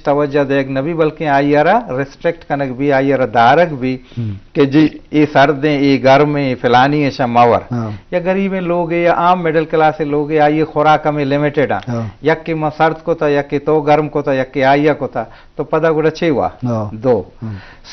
توجہ دیگ نہ بی، بلکیں آئی ءَ را ریسٹرکٹ کنگ بی، آئی ءَ را دارگ بی کہ جی اے سردیں، اے گرمیں، اے فلانی، ایشاں مہ ور۔ یا غریبیں لوگے یا عام مڈل کلاسیں لوگے، آئی ءِ خوراک ہمے لمیٹڈ آں۔ یکے ما سرد کتا، یکے تو گرم کتا، یکے آئی ءَ کتا، تو پدا گڑا چے وا؟ دو۔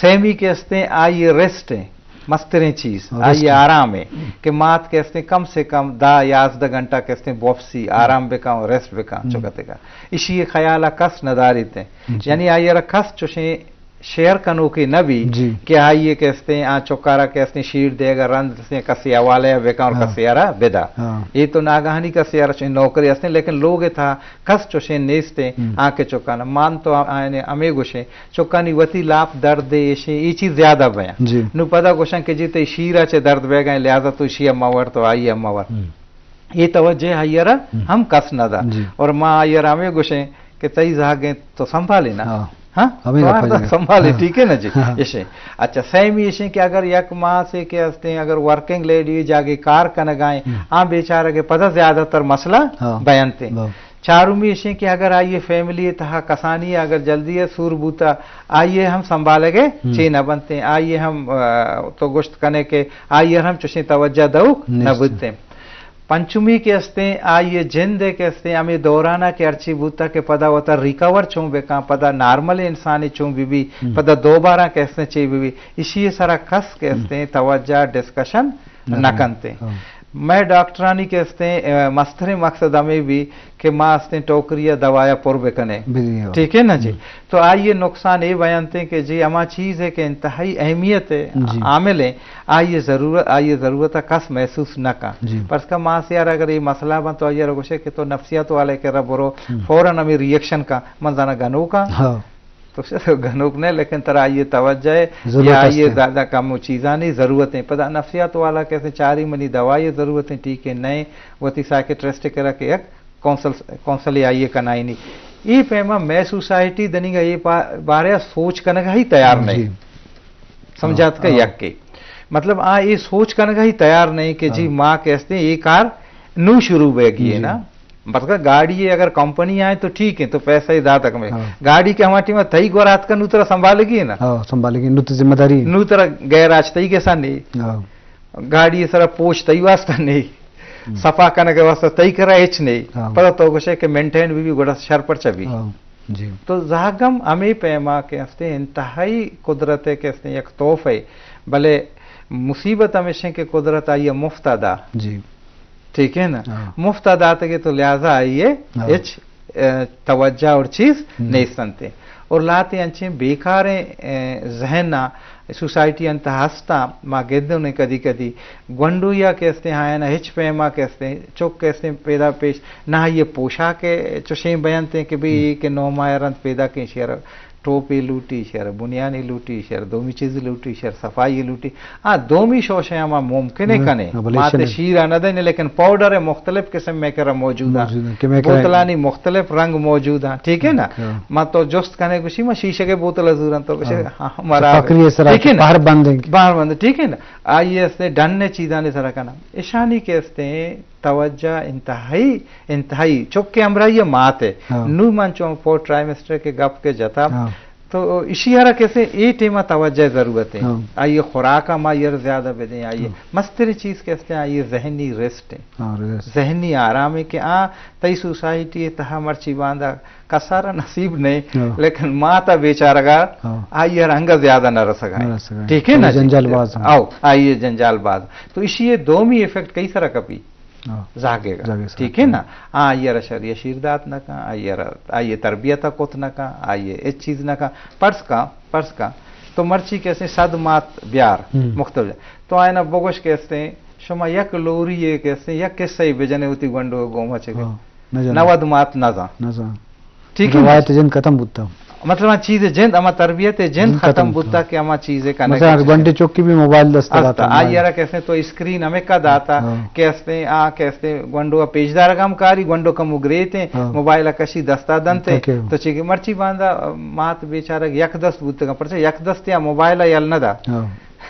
سیمی کہ استیں آئی ءِ ریسٹ ایں، مستریں چیز آئی ءِ آرام ایں کہ مات کہ استیں کم سے کم دہ یازدہ گھنٹہ کہ استیں بوپسی، آرام بکاں، ریسٹ بکاں، چکتے کا۔ اشی ءِ خیال ءَ کس نہ داریت ایں۔ یعنی آئی ءَ را کس چوشیں شیئر کنوکے نہ بی کہ آئی ءَ کہ استیں آ چکارا کہ استیں شیر دیگ ءَ رند استیں کسی حوالہ ءَ بکاں اور کسی ءَ را بدا۔ اے تو ناگہانی کسی ءَ را چوشیں نوکری استیں، لیکن لوگ ءِ تھا کس چوشیں نیستیں آ کہ چکانا مان تو آ-، آیانے ہمے گوشیں چکانی وتی لاپ درد ءَ ایشیں، اے چیز زیادہ بیاں۔ نو پدا گوشاں کہ جی تئی شیر ءَ چہ درد بیگ ءَ ایں، لہذا تو اشی ءَ مہ ور، تو آئی ءَ مہ ور۔ اے توجہ آئی ءَ را ہم کس نہ دا۔ اور ما آئی ءَ را ہمے گوشیں کہ تئی زہگ ایں تو سنبھالے نا۔ ہاں؟ تو آ سنبھالے، ٹھیک ہے نا جی؟ ایشیں۔ اچھا، سیمی ایشیں کہ اگر یک ماں سے کہ استیں، اگر ورکنگ لیڈی جاگے کار کنگ ءَ ایں، آ بیچارگ ءَ پدا زیادہ تر مسئلہ بیانتے۔ چارمی ایشیں کہ اگر آئی ءِ فیملی ءِ تہا کسانی اگر جلدی ءَ سور بوتا، آئی ءَ ہم سنبھالگ ءَ چے نہ بنتیں، آئی ءَ ہم، آ، تو گوشت کنے کہ آئی ءَ ہم چوشیں توجہ دئوک نہ بوتیں۔ پنچمی کہ استیں، آئی ءِ جند ءِ کہ استیں ہمے دوران ءَ کہ ہرچی بوتا کہ پدا وتا ریکور چون بکاں، پدا نارمل انسانے چون بی بی، پدا دوبارہ کہ استیں چے بی بی، اشی ءِ سرا کس کہ استیں توجہ ڈسکشن نہ کنتیں۔ مئے ڈاکٹرانی کہ استیں، آ، مستریں مقصد ہمے بی کہ ما استیں ٹوکری ءَ دوا ءَ پر بکنیں۔ ٹھیک ہے نا جی؟ تو آئی ءِ نقصان اے بیانتیں کہ جی ہما چیز ہے کہ انتہائی اہمیت ہے، عامل ہے، آئی ءِ ضرورت، آئی ءِ ضرورت ءَ کس محسوس نہ کن۔ پرس کا ماں سے یار اگر اے مسئلہ بن تو آئی ءَ را گوشے کہ تو نفسیات والے کرا برو، فوراً ہمے ری ایکشن کا، من زانا گنوکاں۔ تو گنوک نہ، لیکن ترا آئی ءِ توجہ ہے یا آئی ءِ زیادہ کم و چیزانی ضرورت ہیں۔ پدا نفسیات والا کہتے ہیں، چاری منی دوائی ضرورت ہیں، ٹھیک ہے، نئے وتی سائیکیٹرسٹ کرا کہ یک کونسل، کونسل آئی ءَ کنائینی۔ اے پیما مئے سوسائٹی دنیگا اے پا-، بارے سوچ کنگا ہی تیار نہیں۔ سمجھات کا یک کے۔ مطلب آ اے سوچ کنگا ہی تیار نہیں کہ جی ماں کہتے ہیں اے کار نو شروع بے گی ہے نا۔ بس اگر گاڑی ہے، اگر کمپنی آئے تو ٹھیک ہے، تو پیسہ ہی زیادہ کمے۔ گاڑی کے ہمارے ٹیم تئی گورات کا نو ترا سنبھالے گی ہے نا۔ سنبھالے گی، نو تو ذمہ داری ہے۔ نو ترا گیراج تئی کے سا نہیں۔ گاڑی سرا پوچ تئی واسطہ نہیں۔ صفا کنگ ءِ واسطہ تئی کرا ہچ نہیں۔ پدا تو گوشے کہ مینٹین بی بی گڑا شر پر چبی۔ تو زہگم ہمے پیما کہ ہستے انتہائی قدرت ہے کہ ہستے یک تحفہ ہے۔ بلے مصیبت ہمیش ہے کہ قدرت آئی ءَ مفت ءَ دا۔ ٹھیک ہے نا؟ مفت ءَ داتگے تو لہذا آئی ءَ ہچ، اے، توجہ اور چیز نیستنتے۔ اور لہتے انچیں بیکاریں، اے، ذہن ءَ سوسائٹی انت ہستاں، ما گندوں نے کدی کدی گونڈویا کہ استیں، ہایانا ہچ پیما کہ استیں، چک کہ استیں پیدا پیش، نہ یہ پوشاک چوشیں بیانتے کہ بھئی اے کہ نو ماہ رند پیدا کہ شیر ٹوپی لوٹی، شیر بنیانی لوٹی، شیر دومی چیز لوٹی، شیر صفائی لوٹی۔ آ دومی شوشے ہما ممکن ہے کنے۔ ما تے شیر آ نہ دیں، لیکن پاؤڈر ہے مختلف قسم میں کرا موجود ہیں۔ بوتلانی مختلف رنگ موجود ہیں، ٹھیک ہے نا؟ ما تو جست کنے گوشی، ما شیشے کے بوتل زورن تو گوشے، ہاں، ہمارا ٹھیک ہے نا؟ باہر بند، ٹھیک ہے نا؟ آئیے اس نے ڈن نے چیزاں نے سرا کنا۔ اشانی کے اس نے توجہ انتہائی، انتہائی چک کے ہمراہی مات ہے۔ نو من چون فور ٹرائمسٹر کے گپ کے جتا۔ تو اشی ہرا کسے اے ٹیما توجہ ضرورت ہے۔ آئیے خوراک ہم آئیے زیادہ بدیں، آئیے مستری چیز کے استے آئیے ذہنی ریسٹ ہے۔ ذہنی آرام ہے کہ آ تئی سوسائٹی تہا مرچی باندا کسارا نصیب نہیں، لیکن ماتا بیچارگا آئیے رنگ زیادہ نہ رسگا ہے۔ ٹھیک ہے نا جی؟ جنجال باز۔ آؤ، آئیے جنجال باز۔ تو اشی دومی ایفیکٹ کئی سرا کپی؟ زاگے گا۔ ٹھیک ہے نا؟ آ، آئی را شری شیر دات نہ کن، آئی را، آئی تربیت کت نہ کن، آئی ہچ چیز نہ کن۔ پرس کن، پرس کن۔ تو مرچی کسے صد مات بیار، مختلف۔ تو آئینا بگوش کسے، شما یک لوری ہے کسے، یک قصہ ہی بجنے ہوتی گونڈو گوما چکے۔ نود مات نہ زان۔ ٹھیک ہے نا؟ روایت جند ختم بوتا۔ مطلب، ہما چیز جند، ہما تربیت جند ختم بوتا کہ ہما چیز کنگ مثلاً گونڈے چوکی بھی موبائل دست داتا۔ آئی را کسے تو اسکرین ہمیں کا داتا کہ استے، آ کہ استے گونڈو پیش دارگا ہم کاری، گونڈو کمو گریتے، موبائل کشی دستا دنتے۔ تو چی کہ مرچی باندا مات بیچارگ یک دست بوتگا، پرچہ یک دست یا موبائل یل نہ دا۔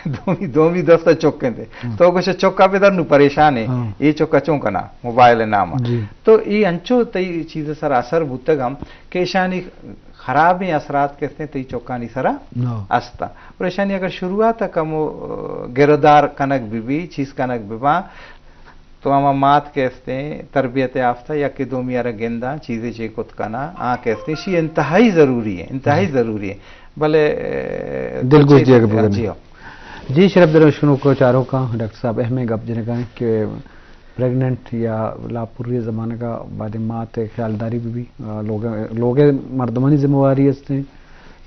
دومی، دومی دست ءَ چک انت۔ ہاں۔ تو گوشے چک ءَ بدار، نوں پریشان ایں۔ ہاں۔ اے چک ءَ چون کناں؟ موبائل ءِ نام ءَ۔ جی۔ تو اے انچو تئی چیز ءِ سر ءَ اثر بوتگ ہم کہ ایشانی خرابیں اثرات کہ استیں تئی چکانی سر ءَ ہاں۔ است انت۔ اور ایشانی اگر شروعات ءَ کمو، آ، گرودار کنگ بہ بی، چیز کنگ بہ باں، تو ہما مات کہ استیں تربیت یافتہ، یکے دومی ءَ را گنداں، چیزے چے کت کناں، آ کہ استیں، شی انتہائی ضروری ہے، انتہائی جی۔ ضروری ہے۔ بلے، اے، دلگوش کچھ دیگ بگن۔ جی ہاں۔ جی، شرپ داریں شنوک و چاروکاں، ڈاکٹر صاحب اہمیں گپ جنگا کہ پریگننٹ یا لاپوری زمانگا بعد مات خیالداری بہ بی، آ، لوگ، لوگ مردمانی ذمہ واری استیں۔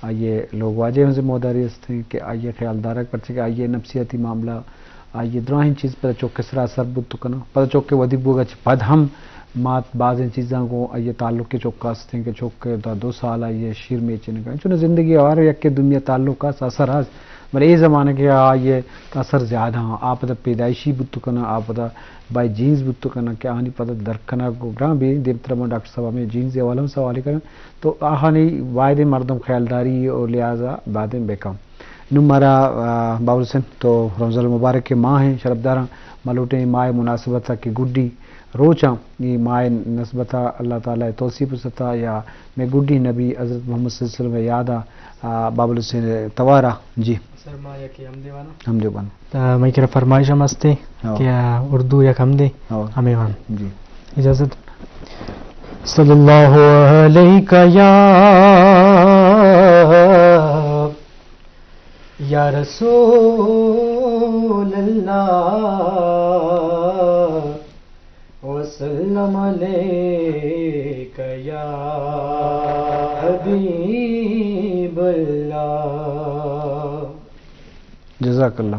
آئی ءِ لوگ واجہ ہم ذمہ داری است انت کہ آئی ءِ خیال دارگ، پرچہ کہ آئی ءِ نفسیاتی معاملہ، آئی ءِ دراہیں چیز پدا چک ءِ سرا اثر بوت کناں۔ پدا چک ءِ ودی بوگ ءَ چہ پد ہم مات بازیں چیزاں گوں آئی ءِ تعلق ءَ چک ءَ است انت کہ چک ءَ تا دو سال آئی ءَ شیر میچ نہ کنت۔ چوناں زندگی ءَ ہر یکے دومی ءَ تعلق است، اثر است، بلے اے زمانگ ءَ آئی ءِ اثر زیادہ آں۔ آ پدا پیدائشی بوت کناں، آ پدا بائی جینز بوت کناں کہ آہانی پدا در کنگ گران بی۔ دیمترا من ڈاکٹر صاحب ہمے جینز ءِ حوالہ ءَ سوالے کناں۔ تو آہانی بایدیں مردم خیالداری و لحاظا بایدیں بکن۔ نوں مارا، آ، بابل حسین، تو رمضان المبارک ءِ ماہ ایں، شرپداراں، ما لوٹیں اے ماہ ءِ مناسبتا کہ گڈی روچاں، اے ماہ ءِ نسبتا اللہ تعالی ءِ توصیف ستا یا مئے گڈی نبی حضرت محمد صلی اللہ علیہ وسلم ءِ یادا، آ، بابل حسین ءِ توارا، جی۔ سر، ما یکے ہم دیواناں۔ ہم دیوان۔ تا مئی کرا فرمائش ہم ہستے ہاں۔ کہ اردو یک ہم دے ہاں۔ ہمیں وان۔ جی۔ اجازت۔ صلی اللہ علیک یا یا رسول اللہ، وسلم علیک یا حبیب اللہ۔ جزاک اللہ۔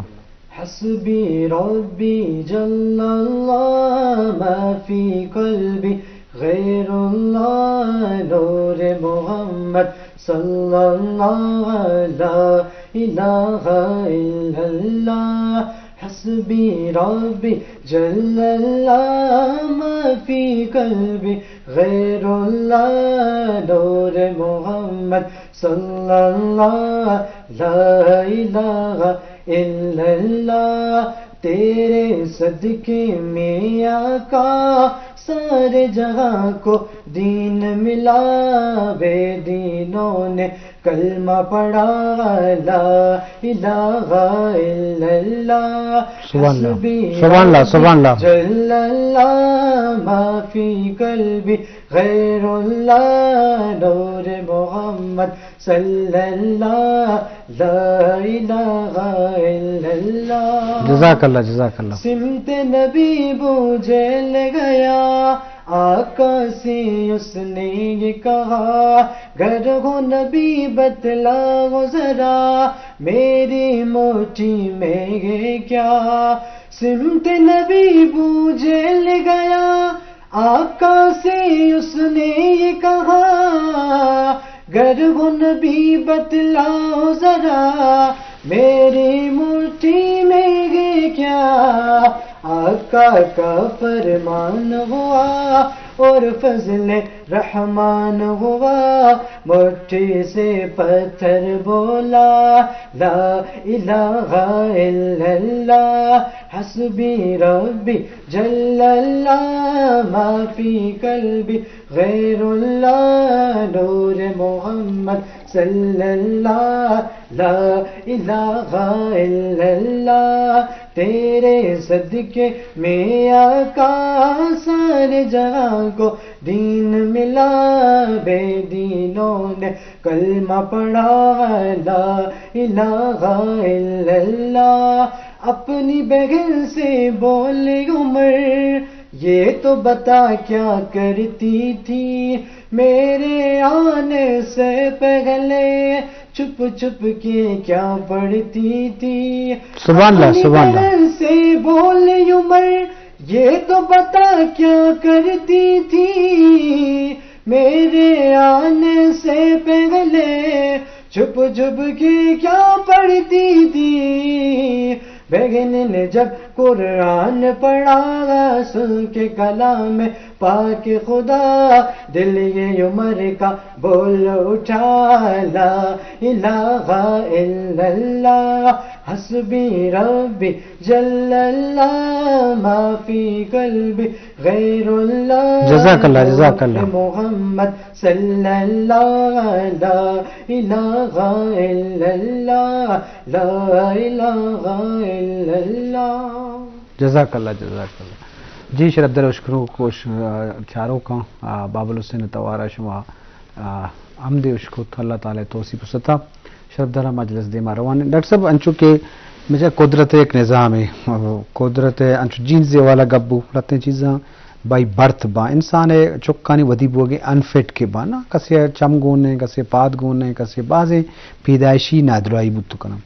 حسبی ربی جل اللہ، ما فی قلبی غیر اللہ، نور محمد صلی اللہ، لا الہ الا اللہ۔ حسبی ربی جل اللہ، ما فی قلبی غیر اللہ، نور محمد صلی اللہ، لا الہ الا اللہ۔ تیرے صدقے میں آقا، سارے جہاں کو دین ملا، بے دینوں نے کلمہ پڑھا، لا الہ الا اللہ۔ سبحان اللہ۔ حسبی سبحان اللہ، ربی سبحان اللہ۔ جل اللہ، ما فی قلبی غیر اللہ، نور محمد صلی اللہ، لا الہ الا اللہ۔ جزاک اللہ، جزاک اللہ۔ سمت نبی بو جہل گیا، آقا سے اس نے یہ کہا، گر ہو نبی بتلاؤ ذرا، میری مٹھی میں ہے کیا؟ سمت نبی بو جہل گیا، آقا سے اس نے یہ کہا، گر ہو نبی بتلاؤ ذرا، میری مٹھی میں ہے کیا؟ آقا کا فرمان ہوا اور فضل رحمان ہوا، مٹھی سے پتھر بولا، لا الہ الا اللہ، حسبی ربی جل اللہ، ما فی قلبی غیر اللہ، نور محمد صلی اللہ، لا الہ الا اللہ۔ تیرے صدقے میں آقا، سارے جہاں کو دین ملا، بے دینوں نے کلمہ پڑھا، لا الہ الا اللہ۔ اپنی بہن سے بولے عمر، یہ تو بتا کیا کرتی تھی، میرے آنے سے پہلے چھپ چھپ کے کیا پڑھتی تھی؟ سبحان اللہ، اپنی سبحان اللہ۔ بہن سے بولے عمر، یہ تو بتا کیا کرتی تھی، میرے آنے سے پہلے چھپ چھپ کے کیا پڑھتی تھی؟ بہن نے جب قرآن پڑھا، سن کے کلام پاک خدا، دل یہ عمر کا بول اٹھا، لا الہ الا اللہ، حسبی ربی جل اللہ، ما فی قلبی غیر اللہ۔ جزاک اللہ، جزاک اللہ۔ محمد صلی اللہ، لا الہ الا اللہ، لا الہ الا اللہ۔ جزاک اللہ، جزاک اللہ۔ جی شرف در اشکروک و ش-، چاروکاں، آ، بابل حسین توارا شما، آ، ہم دے اشکت، اللہ تعالی توسیپ ستا۔ شرف در مجلس دیما روان۔ ڈاکٹر صاحب، انچو کہ مجھے قدرت ایک نظام ہے، قدرت ہے، انچو جینز والا گپ بو، لتیں چیزاں بائی برتھ با۔ انسان ہے چکانی ودی بوگے انفٹ کے با نا، کسے چم گون نہیں، کسے پاد گون نہیں، کسے بازیں پیدائشی نادراہی بوت کنن۔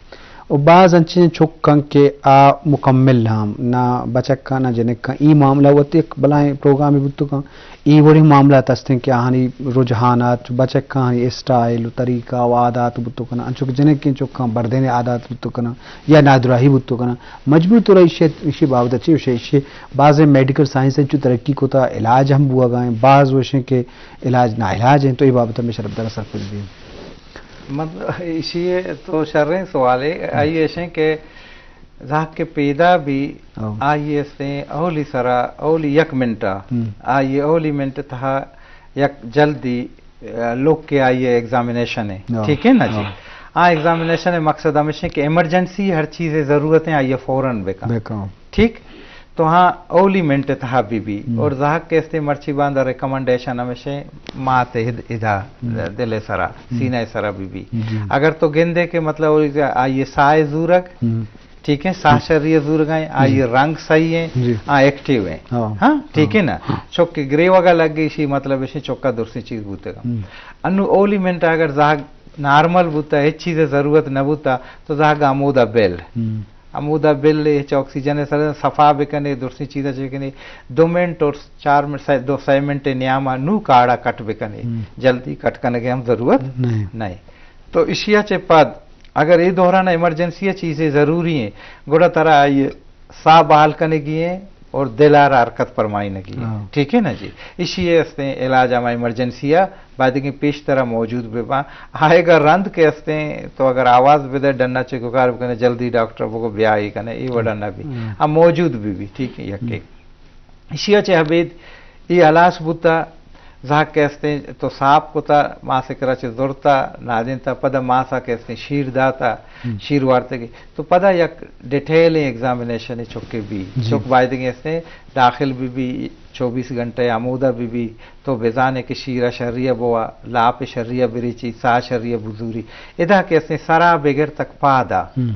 و باز انچیں چک انت کہ آ مکمل ہم نہ بچکاں نہ جنکاں۔ ای معاملہ وت یک بلائیں پروگرامے بوت کنت۔ ای وڑیں معاملات ہستیں کہ آہانی رجحانات، بچکاں آہانی اسٹائل و طریقہ و عادات بوت کنن، انچو کہ جنکیں چکاں بردین عادات بوت کنن یا نادراہی بوت کنن۔ مجموعی طور ایشی، ایشی بابت چی وشے؟ ایشی بازیں میڈیکل سائنس انچو ترقی کتا، علاج ہم بوگا ہیں، باز وشیں کہ علاج ناعلاج ہیں، تو ای بابت ہمیں شرف در سرپد دیں۔ مطلب، ایشی تو شریں سوالے، آئی ایشیں کہ زہگ کہ پیدا بی، ہو۔ آئی استیں اولی سرا، اولی یک منٹا، ہم۔ آئی اولی منٹ تہا یک جلدی، آ، لوک کے آئی ایگزامینیشن ہے۔ ہو۔ ٹھیک ہے نا جی؟ ہو۔ آ ایگزامینیشن ہے مقصد ہمیشہ کہ ایمرجنسی ہر چیز ضرورت ہے، آئی فوراً بکا۔ بکا۔ ٹھیک؟ تو ہاں اولی منٹ تہا بی بی۔ ہم۔ اور زہگ کہ استیں مرچی باندا ریکمنڈیشن ہمیشہ مات ادا، ہم۔ دل سرا، ہم۔ سینہ سرا بی بی۔ جی۔ اگر تو گندے کہ مطلب آئی سائے زورگ، ہم۔ ٹھیک ہے، ساہ شری ء زورگائیں، آئی رنگ سہی ہیں، جی۔ آ ایکٹیو ہیں۔ ہاں۔ ہاں، ٹھیک ہے نا؟ ہاں۔ چک گریوگا لگ گئی شی، مطلب ایشی چکا درسیں چیز بوتگا۔ ہم۔ انو اولی منٹ اگر زہگ نارمل بوتا، ہچ چیز ضرورت نہ بوتا، تو زہگ ہمودا بل۔ ہم۔ ہمودا بل، ہچ آکسیجن سر صفا بکنے، درسیں چیزاں چکنے، دو منٹ اور چار منٹ، سہ، دو سہ منٹ نیاما نو کاڑا کٹ بکنے۔ ہم۔ جلدی کٹ کنگے ہم ضرورت نہیں۔ نہیں۔ تو اشیا چہ پد اگر اے دوران ایمرجنسی ء چیزے ضروری ہیں، گڑا ترا آئی ساہ بحال کنگی ہیں اور دل آرا حرکت پرمائینگی ہیں۔ ہاں۔ ٹھیک ہے نا جی؟ اشی ء استیں علاج ہما ایمرجنسی ء بایدگیں پیشترا موجود بہ باں۔ آئیگا رند کہ استیں تو اگر آواز بدے ڈنا چہ گکار بکنے، جلدی ڈاکٹر بگو بیا ای کنے، ای وڑا نہ بی۔ ہم۔ آ موجود بہ بی، ٹھیک ہے، یکے۔ ہم۔ ایشی ء چہ ابید اے ہلاس بوتا، زہگ کہ استیں تو ساپ کتا، ماس ء کرا چہ زرتا، نادینتا، پدا ماس ء کہ استیں شیر داتا، ہم۔ شیر وارتگی۔ تو پدا یک ڈیٹیلیں ایگزامینیشن چکے بی۔ جی۔ چک بایدگیں استیں داخل بہ بی، چوبیس گھنٹہ ہمودا بہ بی، تو بزانے کہ شیر ء شری ء بوا، لاپ ء شری ء بریچی، ساہ شری ء بزوری۔ ادا کہ استیں سرا بگر تک پادا۔ ہم۔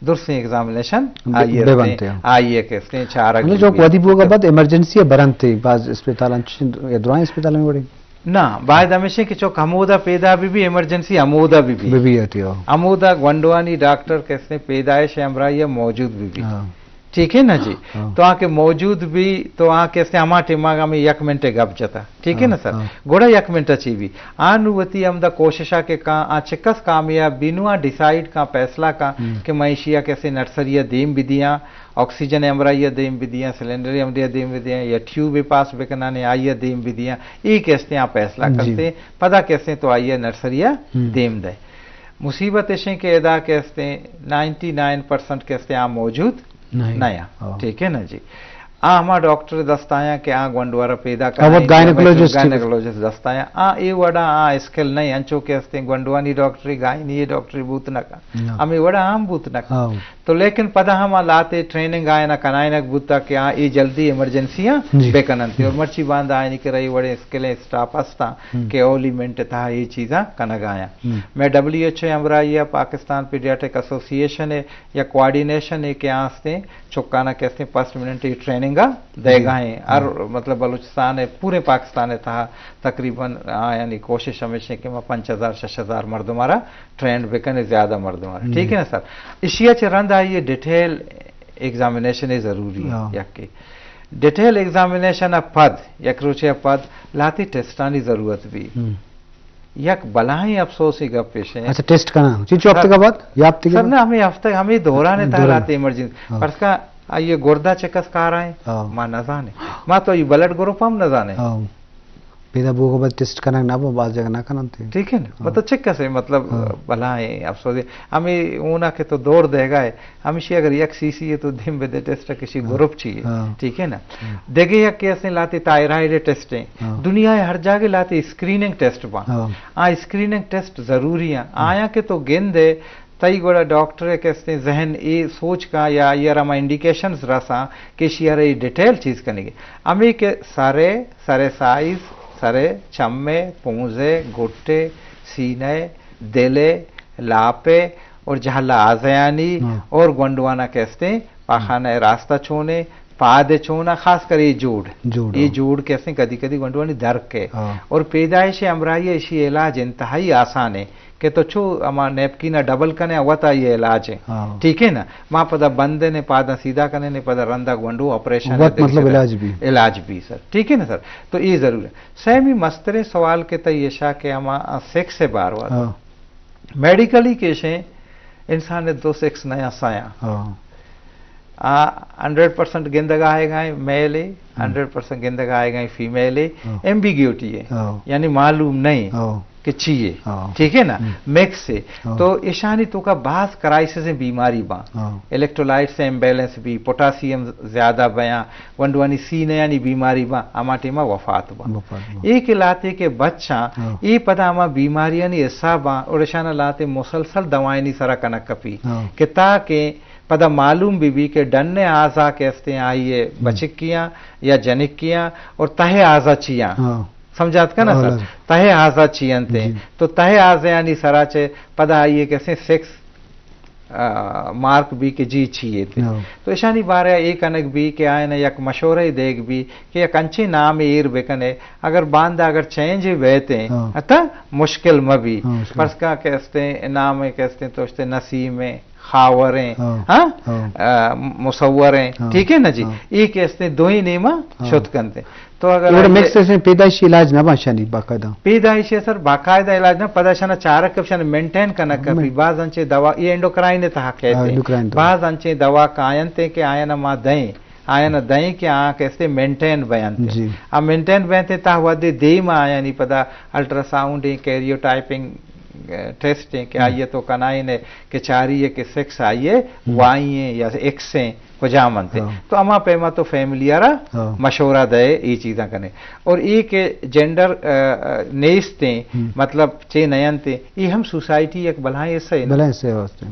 درسیں ایگزامینیشن بہ-، آئی ء بہ استیں، بنت، ہاں۔ آئی ء کہ استیں چارگ مطلب جو بی۔ ودی بوگا بعد ایمرجنسی ء برنت، بعض اسپتال انچ، یا درائیں اسپتال میں وڑی؟ نہ، باید ہمیشہ کہ چک ہمودا پیدا بہ بی، ایمرجنسی ہمودا بہ بی۔ بہ بی اٹی، ہاں۔ ہمودا گونڈوانی ڈاکٹر کہ استیں پیدائش ہمراہی ء موجود بہ بی۔ ہاں۔ ٹھیک ہے نا جی؟ ہاں۔ تو آ کہ موجود بی، تو آ کہ استیں ہما ٹیما ہمیں یک منٹ گپ جتا۔ ٹھیک ہے نا ہاں، سر؟ ہاں۔ گڑا یک منٹ چی بی۔ آ نو وتی ہمدا کوششا کہ کاں، آ چکس کامیاب بی، نو آ ڈیسائیڈ کاں، فیصلہ کاں ہم۔ کہ من ایشی ء کسے نرسری ء دیم بدیاں، آکسیجن ہمراہی ء دیم بدیاں، سلنڈر ہمراہی ء دیم بدیاں، یا ٹیوب پاس بکنانے آئی ء دیم بدیاں، اے کہ استیں آ فیصلہ جی۔ کرتے، پدا کہ استیں تو آئی ء نرسری ء ہم۔ Them they. مصیبت اشیں کہ ادا کہ استیں نائنٹی نائن پرسنٹ کہ استیں آ موجود نہیں۔ نہیں۔ ہاں۔ ٹھیک ہے نا جی؟ آ ہما ڈاکٹر دست آیاں کہ آ گونڈوارا پیدا آ وت کنائیں، گائنیکولوجسٹ۔ گائنیکولوجسٹ دست آیاں۔ آ اے وڑا آ اسکل نہیں، انچو کہ استیں گونڈوانی ڈاکٹری، گائنی ڈاکٹری بوت نہ کن۔ نہ۔ ہمیں وڑا ہم بوت نہ کن۔ ہاں۔ تو لیکن پدا ہم آ لاتے ٹریننگ آئینا کنائینگ بوتا کہ آ اے جلدی ایمرجنسی آں جی۔ بکننتی۔ اور مرچی باندا آئینی کہ رہی وڑے اسکلیں اسٹاف ہستاں ہم۔ کہ اولی منٹ تہا اے چیزاں کنگ آیاں۔ ہم۔ میں ڈبلیو ایچ او ہمراہی ء پاکستان پیڈیاٹرک ایسوسی ایشن ء یا کوآرڈینیشن ء کہ آستیں چکانا کہ استیں فرسٹ منٹ ای ٹریننگ ء دیگا ہیں۔ ہر ہم۔ مطلب بلوچستان ء پورے پاکستان ء تہا تقریباً آیانی کوشش ہمیش ہے کہ ما پنچ ہزار، شش ہزار مردم آرا ٹرینڈ بکنے، زیادہ مردم آرا۔ جی۔ ٹھیک ہے نا سر؟ اشیا چہ رند آئی ڈیٹیل ایگزامینیشن ضروری ہے۔ ہاں۔ یک کہ ڈیٹیل ایگزامینیشن ء پد، یک روچے ء پد لاتی ٹیسٹانی ضرورت بھی۔ ہم۔ یک بلاہیں افسوسی گپ پیش ہے۔ اچھا، ٹیسٹ کنا۔ چی چو ہفتہ سر، کا بعد؟ یا ہفتہ کے سر بعد؟ نا، ہمیں ہفتہ، ہمیں دوران تھا دوران۔ لاتے ایمرجنسی۔ ہاں۔ فرض کا آئی ءِ گردہ چہ کس کار آئیں؟ ہاں۔ ما نہ زانیں۔ ما تو ای بلڈ گروپ ہم نہ زانیں۔ ہاں۔ پیدا بوگ ءَ بعد ٹیسٹ کنگ نہ بو، باز جگہ نہ کننت۔ ٹھیک ہے نا؟ ہاں۔ مطلب چک کسے، مطلب، ہاں۔ بلاہیں افسوس ہے۔ ہمیں اونا کہ تو دور دے گا ہے، ہمیشی اگر یک سی سی ہے تو دیم بدے ٹیسٹ کشی ہاں۔ گروپ چی ہے۔ ہاں۔ ٹھیک ہے نا؟ ہاں۔ دیگہ یک کہ اسیں لاتے تائرائیڈ ٹیسٹ ہیں۔ ہاں۔ دنیا ءِ ہر جاگہ لاتے اسکریننگ ٹیسٹ با۔ ہاں۔ آ اسکریننگ ٹیسٹ ضروری ہیں۔ ہاں۔ آیا کہ تو گندے تئی گڑا ڈاکٹر ءِ کہ استیں ذہن اے سوچ کا یا آئی ءَ را ما انڈیکیشنز رساں کہ ایشی ءَ را اے ڈیٹیل چیز کنگی۔ ہمے کہ سر ءِ، سر ءِ سائز، سر ءِ چم ءِ، پونز ءِ، گٹ ءِ، سینہ ءِ، دل ءِ، لاپ ءِ اور جہلا آزیانی ہاں۔ اور گونڈوانا کہ استیں پاخانہ ءِ راستہ چونے، پاد ءِ چونا، خاص کر اے جوڑ۔ جوڑ، اے ہاں۔ جوڑ کہ استیں کدی کدی گونڈوانی درک ہے۔ ہاں۔ اور پیدائش ءِ ہمراہی ءَ ایشی علاج انتہائی آسان ہے۔ کہ تو چو ہما نیپکین ءَ ڈبل کنے، وت آئی ءِ علاج ہیں۔ ہاں۔ ٹھیک ہے نا؟ ما پدا بندے نے پادا سیدھا کنے نے پدا رندا گونڈو آپریشن وت ہے، مطلب علاج بھی۔ علاج بھی سر۔ ٹھیک ہے نا سر؟ تو اے ضرور ہے۔ سیمی مستریں سوال کہ تئی ایشا کہ ہما سیکس ءِ باروا۔ ہاں۔ میڈیکلی کیشیں انسان ءِ دو سیکس نیا سایاں۔ ہاں۔ آ ہنڈریڈ پرسنٹ گندگ آئے گا میل ہے، ہم۔ ہنڈریڈ پرسنٹ گندگ آئے گا فیمیل ہے، ہاں۔ ایمبیگیوٹی ہے، ہاں۔ یعنی معلوم نہیں ہاں۔ کہ چی ہے، ہاں۔ ٹھیک ہے نا؟ ہم۔ مکس ہے۔ ہاں۔ تو ایشانی توکا بعض کرائسس بیماری با، ہاں۔ الیکٹرولائٹس امبیلنس بھی، پوٹاسیم زیادہ بیاں، گونڈوانی سینہ یعنی بیماری با، ہما ٹیما وفات با۔ وفات با۔ اے کہ لاتے کہ بچاں، ہاں۔ اے پدا ہما بیماریانی حساب با، اور ایشانا لاتے مسلسل دوائینی سرا کنک کپی، ہاں۔ کہ تاکہ پدا معلوم بہ بی کہ ڈن ءِ آزا کہ استیں آئی ءِ ہم۔ بچکیاں یا جنکیاں اور تہ ءِ آزا چیاں۔ ہاں۔ سمجھات کنا ہاں، سر؟ لازم۔ تہ ءِ آزا چی انت؟ جی۔ تو تہ ءِ آزیانی سرا چہ پدا آئی ءِ کہ استیں سیکس، آ، مارک بی کہ جی چی ایت۔ ہاں۔ تو اشانی بارے اے کنگ بی کہ آئین یک مشورہ دیگ بی کہ یک انچیں نام ایر بکنے، اگر باندا اگر چینج بیتیں، ہاں۔ اتا مشکل مہ بی۔ ہاں، مشکل۔ فرض کا کہ استیں نام کہ استیں تو استیں نسیم ہے، خاوریں، ہاں، ہاں؟ ہاں۔ آ، مصوریں، ہاں، ٹھیک ہے نا جی؟ ہاں۔ اے کہ استیں دوئیں نیما ہاں۔ شت کنتے۔ تو اگر اے وڑ آئی مکس ایشن پیدائشی علاج نہ باشانی باقاعدہ؟ پیدائشی سر باقاعدہ علاج نہ، پدا شنا چارک کپشن مینٹین کنگ کپی۔ مین- بعض انچیں دوا، اے اینڈوکرائن تہا کہتے ہاں، ہیں۔ اینڈوکرائن دوا۔ بعض انچیں دوا کاینتے کہ آیانا ما دیں، آیانا دیں کہ آ کہ استے مینٹین بینتے۔ جی۔ آ مینٹین بینتے تہ ودے دیما آیانی پدا الٹراساؤنڈ ہیں، کیریوٹائپنگ، اے، ٹیسٹ ہیں کہ ہم۔ آئی ءَ تو کنائین ہے کہ چاری ہے کہ سیکس آئی ہے ہم۔ وائی ہیں یا ایکس ہیں، کجام انت۔ ہاں۔ تو ہما پیما تو فیملی ءَ را ہاں۔ مشورہ دے اے چیزاں کنے۔ اور اے کہ جینڈر، اے، اے، نیست ہیں، ہم۔ مطلب چے نینت ہیں، اے ہم سوسائٹی یک بلاہیں حصہ ہے نا۔ بلاہیں حصہ ہے واسطے۔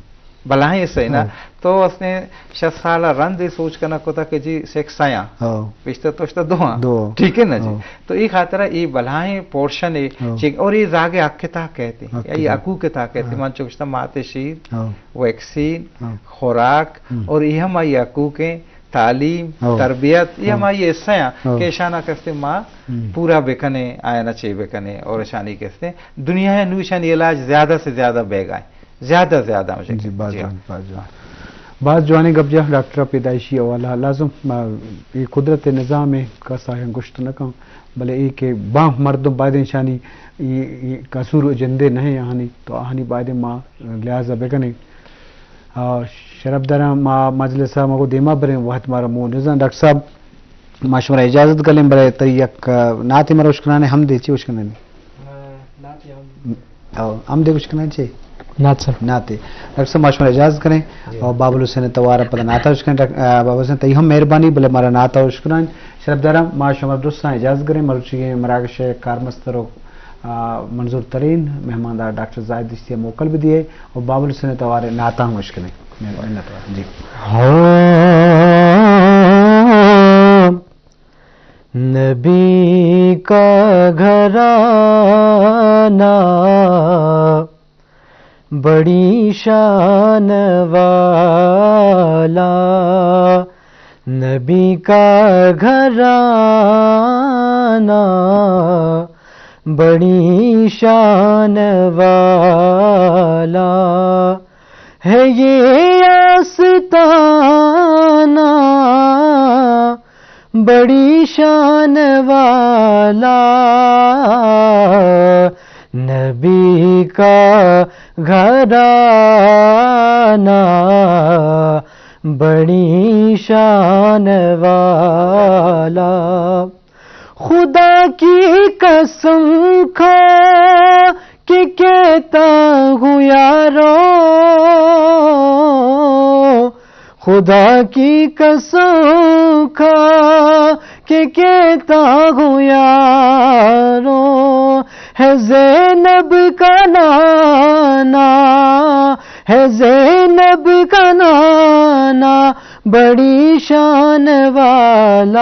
بلاہیں حصہ ہے نا۔ ہاں۔ تو اس نے شش سال رند اے سوچ کنگ کتا کہ جی سیکس آیاں۔ ہاں۔ پیشتر تو اشتا دو ہاں۔ دو۔ ٹھیک ہے نا جی؟ ہاں۔ تو اے خاطر اے بلاہیں پورشن ہے، ہاں۔ چیک، اور اے زاگ حق کے تحت کہتے ہیں، حق یا کے اے تحت۔ حقوق کے تحت کہتے ہیں۔ ہاں۔ من چوشتا مات شیر، ہاں۔ ویکسین، ہاں۔ خوراک، ہم۔ اور اے ہم آئی حقوق ہیں، تعلیم، ہاں۔ تربیت، اے ہاں۔ ہم آئی حصہ ہیں ہاں۔ کہ اشانا کستے ما ہم۔ پورا بکنے، آیانا چے بکنے اور اشانی کستے دنیا ہے نو اشانی علاج زیادہ سے زیادہ بیگائیں۔ زیادہ زیادہ مجھے جی، باز جی ہاں۔ جوان، باز جوان۔ باز جوانیں گپ جا ڈاکٹر پیدائشی حوالہ لازم، ما، اے قدرت نظام ہے، کس آیاں گوشت نہ کن، بلے اے کہ باں مردم باید انشانی اے، اے قصور و جندے نہ ہیں آہانی، تو آہانی باید ما لحاظ بکنیں۔ آ، شرف داراں ما مجلس مگو دیما بریں، وقت مارا مو نزان۔ ڈاکٹر صاحب، ما شمارا اجازت گلیں، بلے تئی یک، آ، ناتے مرا اشکنانے ہم دے، چی اشکنانے؟ ناتے ہم۔ او، ہم دے اشکنانے چی؟ نات سر۔ ناتے۔ ڈاکٹر صاحب، ما شمارا اجازت کریں۔ جی۔ اور بابل حسین توار پدا ناتا اشکنانے، ڈاک-، آ، بابل حسین تئی ہم مہربانی، بلے مارا ناتا اشکنانے۔ شرف داراں ما شمارا درستاں اجازت کریں، مروچی مراگش کارمستر و آ، منظور ترین مہماندار ڈاکٹر زاہد دشتی ءَ موکل بدیئے و بابل حسین توار ءِ نعتاں ہم اشکنیں۔ منت وار۔ جی۔ ہاں، نبی کا گھرانہ بڑی شان والا، نبی کا گھرانہ بڑی شان والا، ہے یہ آستانہ بڑی شان والا، نبی کا گھرانہ بڑی شان والا۔ خدا کی قسم کھا کے کہتا ہوں یارو، خدا کی قسم کھا کے کہتا ہوں یارو، ہے زینب کا نانا، ہے زینب کا نانا، بڑی شان والا۔